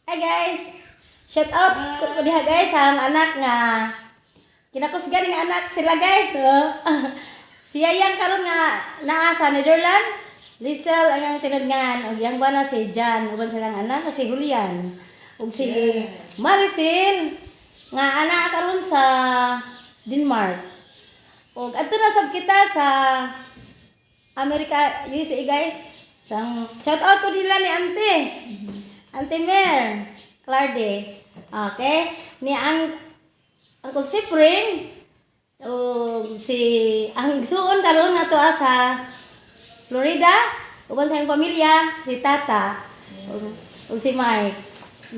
Hi guys! Shout out ko diha guys sa ang anak nga kinakusgan nga anak sila guys. Oh. Siya yang karon nga naa sa Netherlands. Liesel ang ang tinudngan ug yang bana si Jan, uban silang anak si Julian ug si Maricel nga ana karon sa Denmark. Ug adto na sab kita sa America, USA guys. Sang shout out ko nila ni Ante. Ante Mer, Clarde. Okay? Ni ang Uncle Sipring o si ang igsuon karon nga to sa Florida uban sa iyang pamilya si Tata ug si Mike.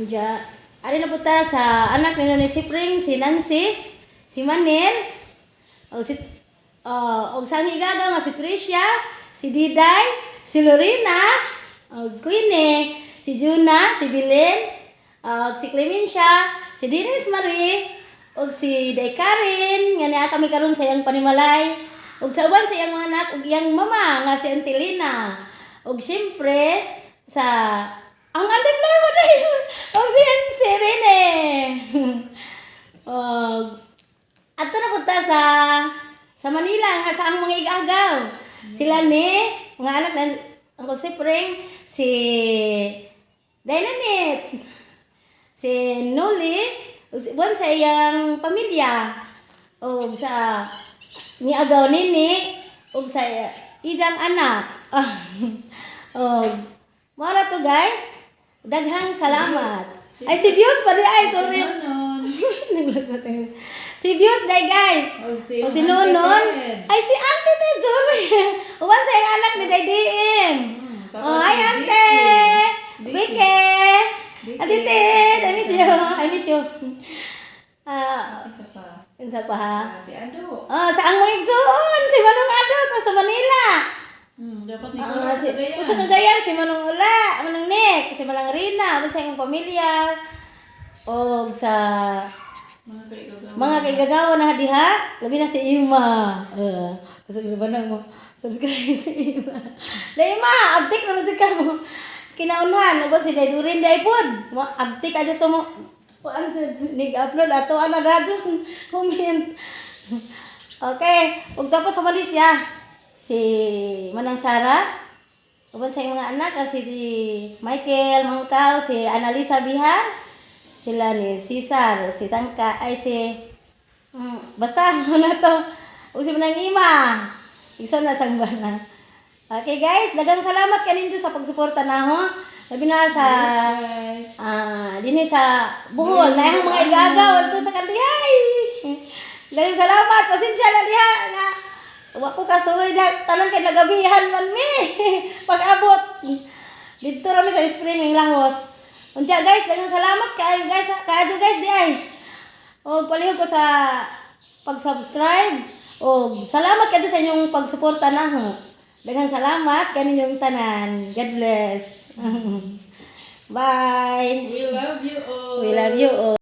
Diya, ari na po ta sa anak nila ni Sipring, si Nancy, si Manel, o si og sa aming igagaw nga si Tricia, si Diday, si Lorena, og Queenie, si Juna, si Belen, og si Clemencia, si Denise Marie, og si Day Karen, nga naa kami karon sa iyang panimalay, ug sa uban sa iyang mga anak ug iyang mama nga si Auntie Lina. Ug syempre sa ang Auntie Flor mo dayon, ug si MC Rene. Og adto na punta sa Manila nga sa ang mga igagaw. Sila ni mga anak na Uncle Sipring, si Dynanit, si Noli, ug si buwan sa iyang pamilya, o sa ni Agaw Nini, ug sa iyang anak. Og mao to guys. Daghang salamat. Ay, si Views pa di ay, sorry. Nonon. Si Views day guys. Og si O si Auntie Nonon. Ted. Ay, si Auntie Ted, sorry. Uwan sa iyang anak ni Day DM. Tapos Oh, hi si Ante. Vicky. Vicky. Vicky. Ate Ted, I miss you. I miss you. Ah, Isa pa. Unsa pa ha? Ah, si Ado. Oh, sa ang mga igsuon, si Manong Ado ta sa Manila. Tapos Ah, Nicolas si, Cagayan. sa Cagayan, si Manong Ula, Manong Nick, si Manang Rina, sa iyong pamilya. Og sa Mga kaigagawa. mga kaigagawa na diha, labi na si Ima. Kasi di ba na mo subscribe si Ima. Dai Ima, abtik na ka mo. Kinaunhan, uban si Dai Durin dai pod. Mo abtik aja to mo. Kuan sa nig-upload ato ana radyo comment. Okay, ug tapos sa Malaysia si Manang Sara, uban sa iyong mga anak si Michael Mangkaw, si Annalisa Biha, sila ni Cesar, si Tangka, ay si basta na to. Ug si Manang Ima. Isa na sang bana. Okay guys, daghang salamat kaninyo sa pagsuporta namo. Labi na sa Guys. Dinhi sa Bohol, na ang mga igagaw adto sa Kandihay. Daghang salamat, pasensya na diha nga wa ko kasuroy na tanan kay nagabihan man mi. Pag-abot. Didto ra mi sa Spring ng Lahos. Unja guys, daghang salamat kaayo guys, kaayo guys di ay. O palihog ko sa pag-subscribe. O salamat kayo sa inyong pagsuporta nako. Daghang salamat kaninyong tanan. God bless. Bye. We love you all. We love you all.